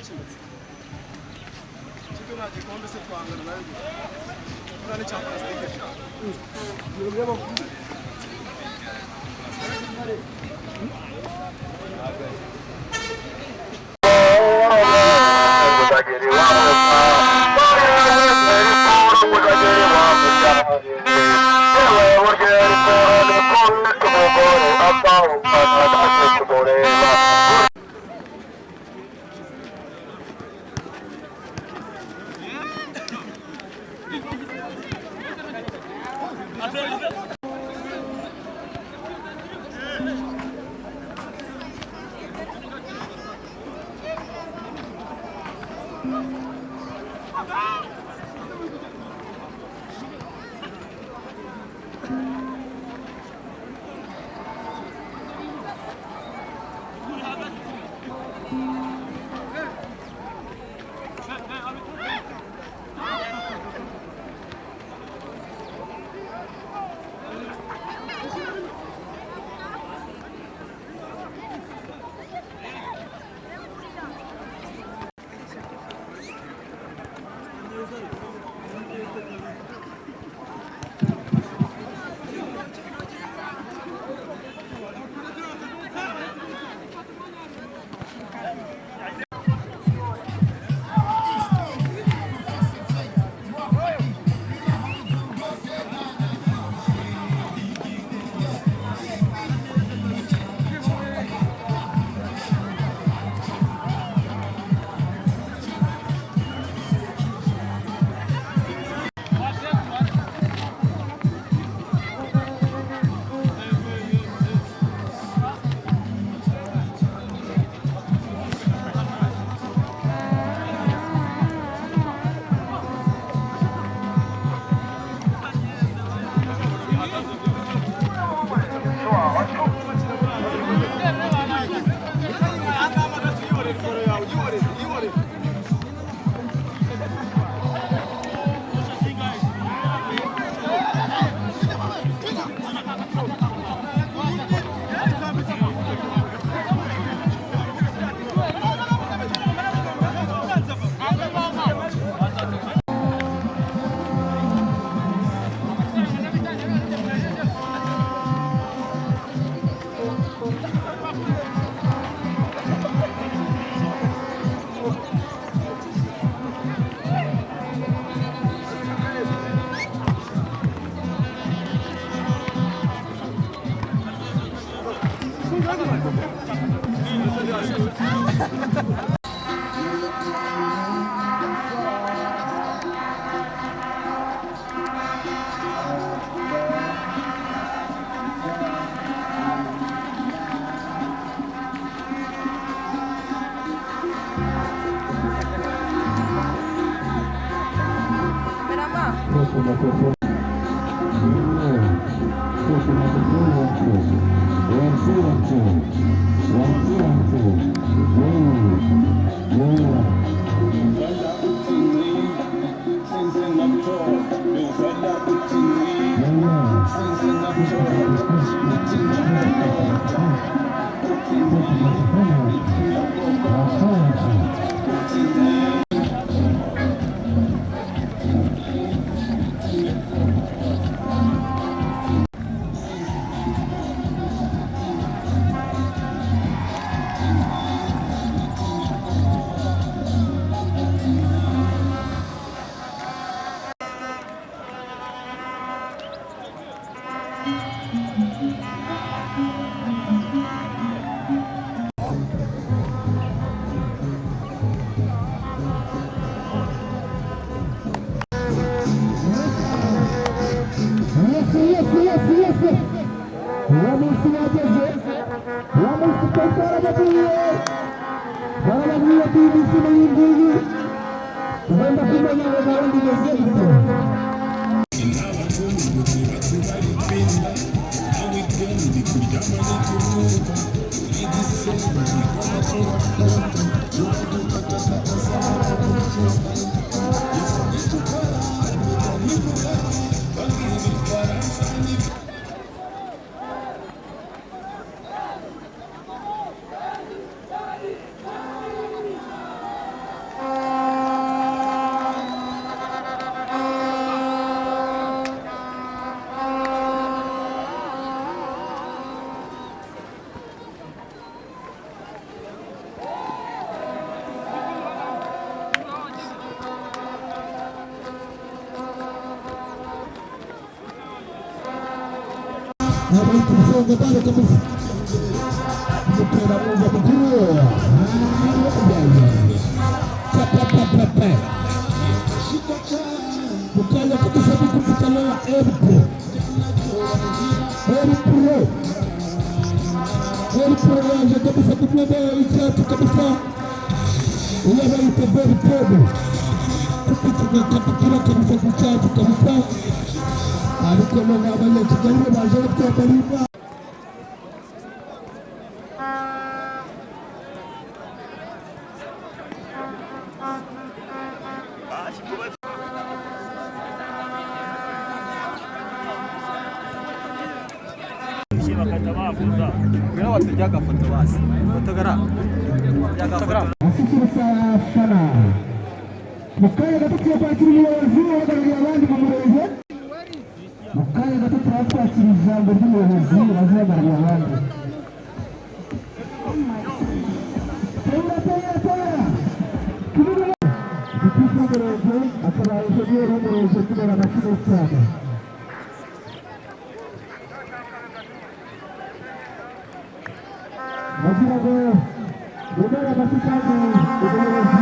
Kipe nta gikombe se twangana nayo gute? Buriya ni cya plastique. Abari ku isonga bado kabisa. Umupira mwiza mukuru. Papapapa. Mukanya kabisa bikufitana na Elpro. Elpro. Elpro yaje kabisa ku myenda y'icyatsi kabisa. Uyabayita Beri Podo. Kupita kabutura kabisa ku cyatsi kabisa. Ariko none abanyakigali bo baje batwambara inka. Ashyikiriza abafana. Mu kanya gato turakwakira umuyobozi uhagarariye abandi mu murenge. Mu kanya gato turakwakira ijambo ry'umuyobozi uhagarariye abandi. Tora, tora, tora. Kibuga. Gitifu w'umurenge akaba enjeniyeri w'umurenge kubera amashyi cyane. Bagira ngo Bemera amashyi kandi umuyobozi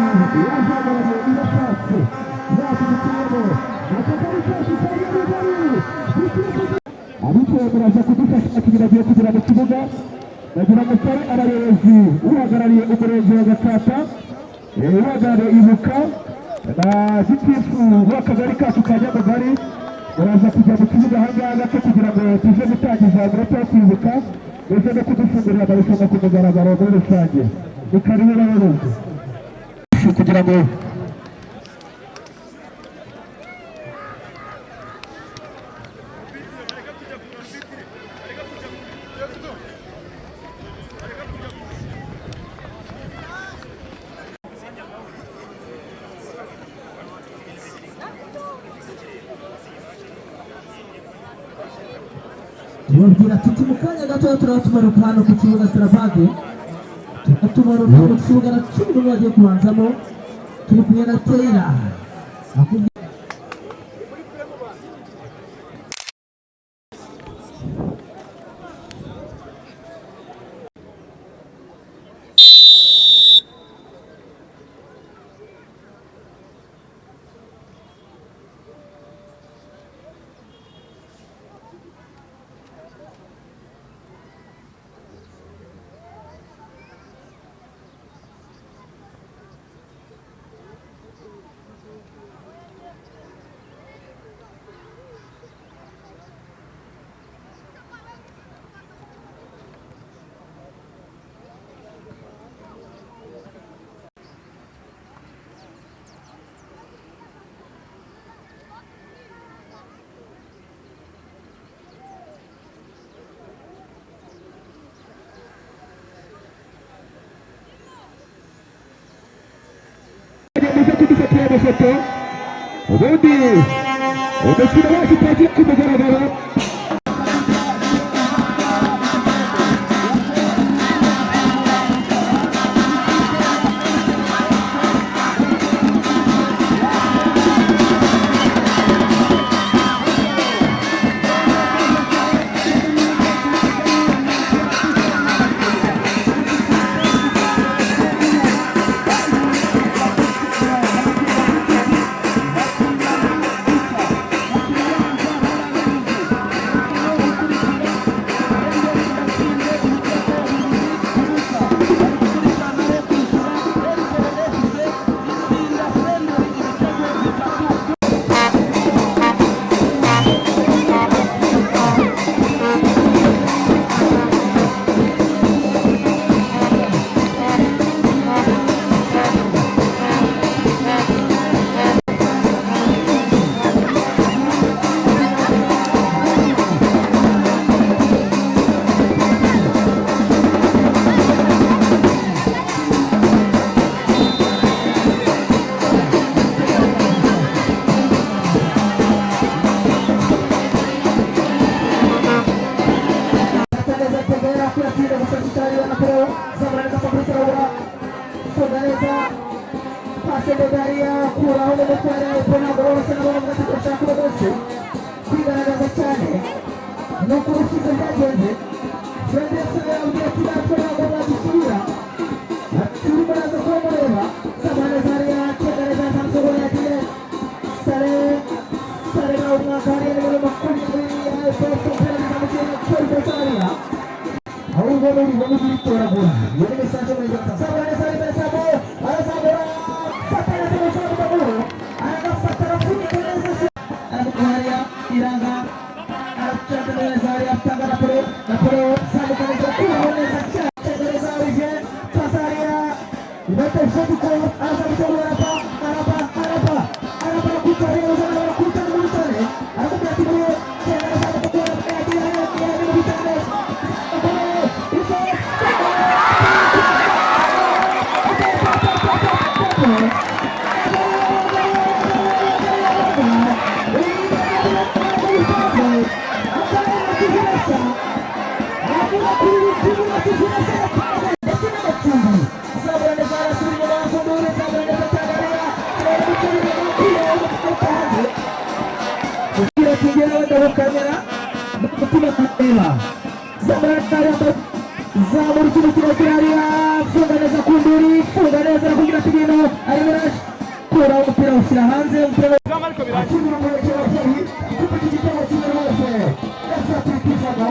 yahagarariye iyo pasi yacu dutuyemo akagari kacu ka Nyarugari. Ariko muraza kudufasha kugira agiye kugera mu kibuga. Bagira ngo tare abayobozi uhagarariye umurenge wa Gatsata, uhagarariye Ibuka na gitifu w'akagari kacu ka Nyamugari, muraza kujya mu kibuga aha ngaha gato kugira ngo tuze gutangiza umunota wo kwibuka ndetse no kudufungurira amarushanwa ku mugaragaro muri rusange. Ni karibu n'abayobozi kugira ngo Tubabwira tuti mu kanya gato turaba tumanuka hano ku kibuga Strabag, tumanuka mu kibuga na 11 bagiye kubanzamo, turi kumwe na Taylor. Muze kudufatira amafoto, ubundi umukino wacu utangiye ku mugaragaro. Nuko ubushize byagenze, Frendese yabwiye ati natwe ntabwo badusubira. Ati urimo araza kuba mureba. Samane Zaria, Cyegereza Samsogo yagiye. Sare, Sare nawe umwaka hariya nimero 20 ya FF umupira bizamukiye kuri Zaria. Ahubwo n'ubibona uritoragura. Iyo ni message muri Dr. Samane Zaria Sabo, arazamura, fata neza umupira mu maguru. Aragafata arafunika neza. Aramutwara iranga aracanga neza hariya atanga Napolo, Napolo zamuka neza, kuraho neza cyane. Cyegereza Olivier, pasa hariya. Inota Fediko, araza gutegura arapa, arapa, arapa, arapa arakuta hariya, uzana arakuta ni mubi cyane. Aramubwira ati muri cyegereza arakuta, yagiye hariya, ni mubi cyane. Napolo, ito, Zamura ikintu kirekire hariya, funga neza kunduri, funga neza arakubwira ati ibintu arimo arakura umupira awushyira hanze umupira akimura umureke wa kabiri kuko iki gitego kimwe rwose yasatirizaga.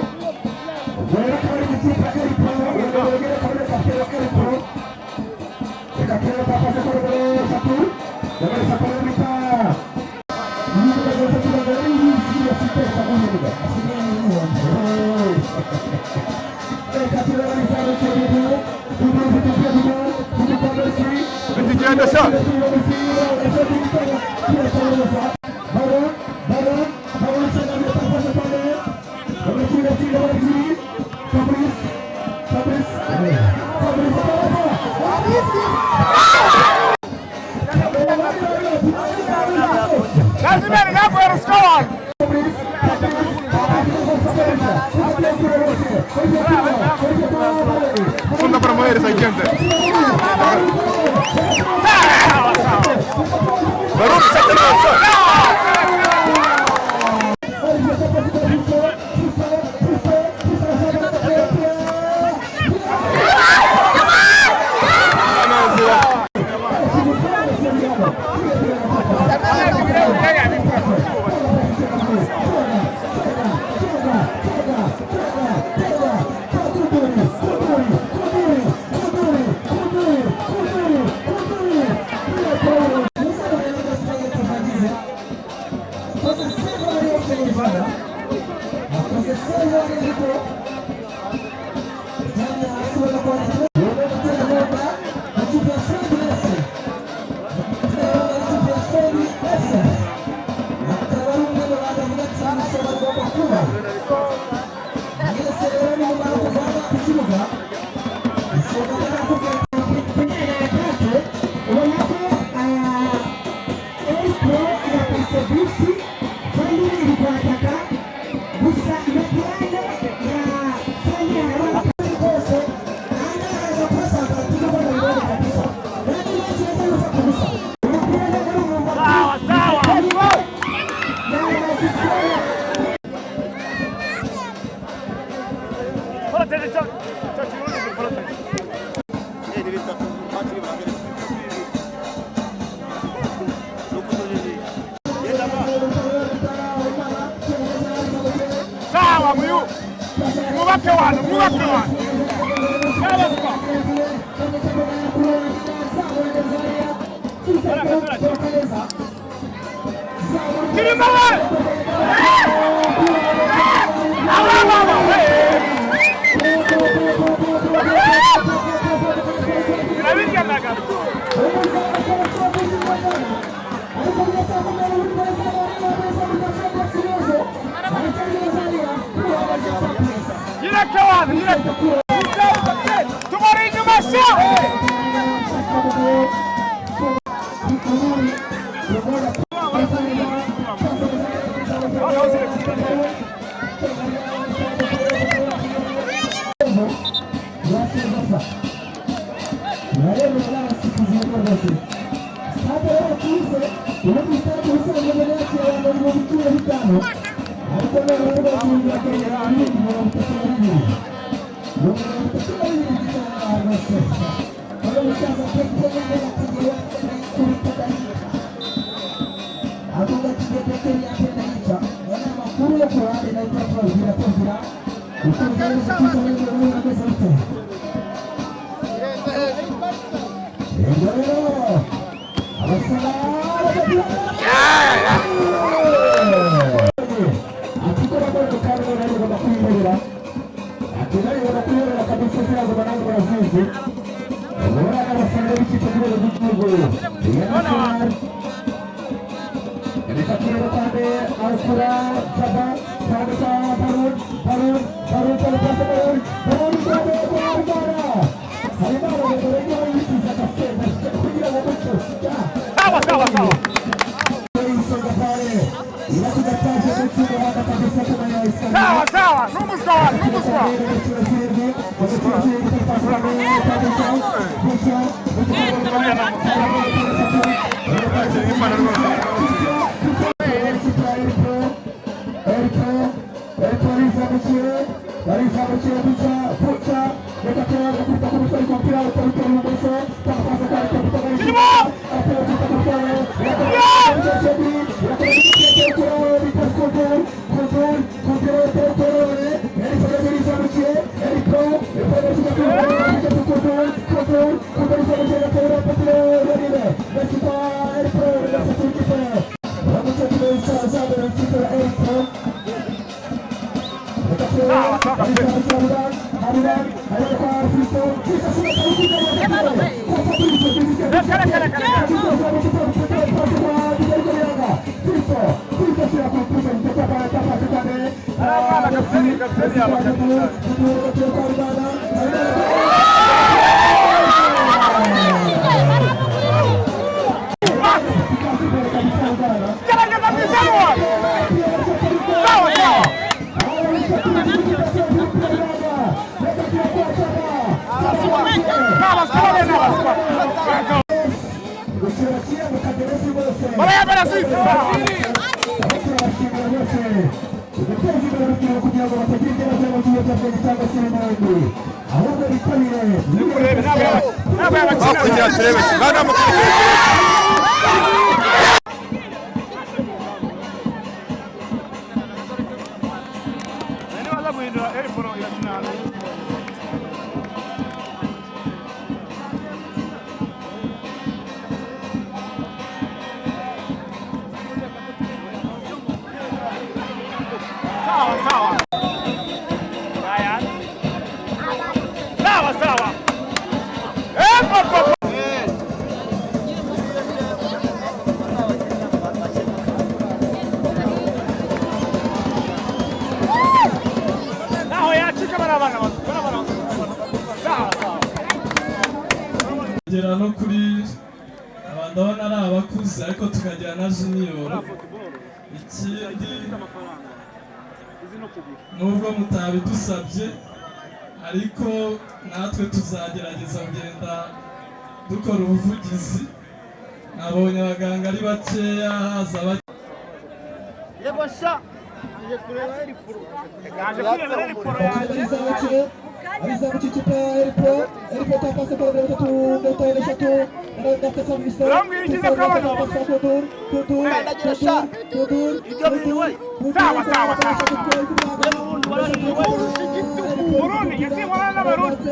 Ubwo rero akaba ari ikipe ya Eripro, ubwo rero akaba ari kapiteni wa Eripro. Reka turebe papa se kuri nimero 3, nimero 3 rero bita Yigaragaza kugira ngo yishyure afite akaguhirwa. Reka turebe n'icyaro cy'ibintu, bibiri bitatu bibiri, igikombe kiri. Bigenda sha. Lazima ningako score. Funda para mulheres aí gente. Barulho, 7 minutos. Ubona ko Eripro yakubise bisi kandi iri kwataka gusa mediane ya Kenya rwose ahangaha haza kuhasanga turi kubona ibibazo kabisa kandi benshi batarufa kabisa umupira ntabwo ari umwuga. Sawa sawa. Sawa muyu. Mwubake wanu, mwubake wanu. Sawa sawa. Kirima we. Awa awa we. Birabirya nagabo. Yireke wanu, yireke. Tumari inyuma sha. Stade yakize ubundi stade ubusanzwe mbere yakira abantu 15,000. Sawa sawa sawa. Sawa sawa. N'umuswa n'umuswa. Gerageza mwizewa. Sawa sawa. Sawa sawa. Bora Brasil. Hakurya turebe bana Sawa sawa. Haya. Sawa sawa. Eh, pop, pop. Naho yacika barabana barabana. Sawa sawa. Kugera no kuri aba ndabona ari abakuze ariko tukagira na junior. Ikindi nubwo mutabidusabye ariko natwe tuzagerageza kugenda dukora ubuvugizi. Nabonye abaganga ari bakeya, haza bake. Yaje kwiremera riporo yaje. Sawa sawa sawa. Burundi yasimbura n'Abarundi.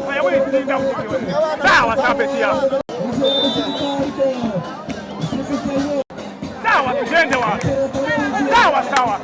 Oya we tinda ukiwe. Sawa sawa peti yako. Sawa tugende wapi? Sawa sawa.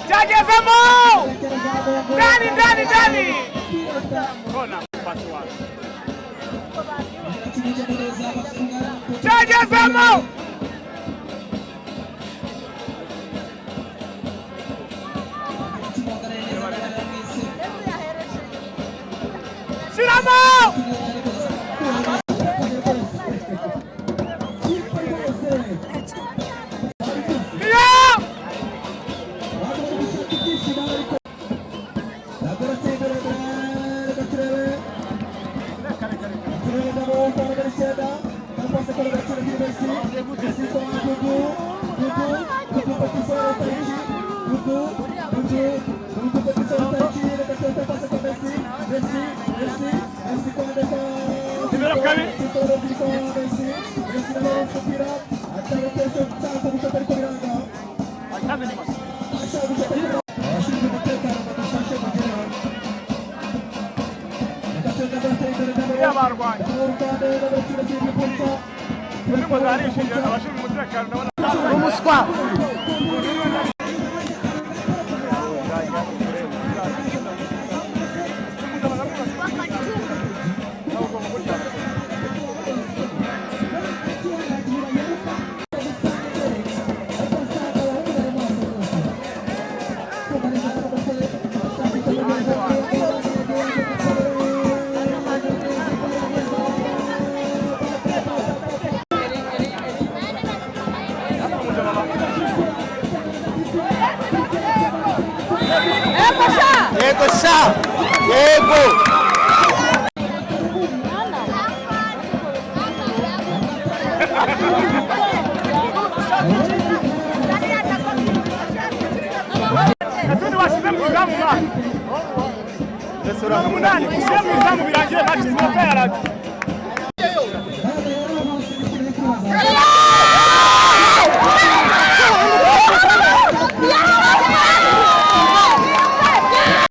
Cyagezemo! Ndani ndani ndani! Kona pasi wapi? Cyagezemo! Shyiramo! Niyo! Nimero kabiri. Atanze nyuma. Abashinzwe umutekano badufashe kugeraho. Uriya barwanya. Undi ngo zarishije abashinzwe umutekano ndabona. Umuswa. Yego sha! Yego! Atundi washyize mu izamu ba. Umunani ushyire mu izamu birangiye match iminota yarangiye.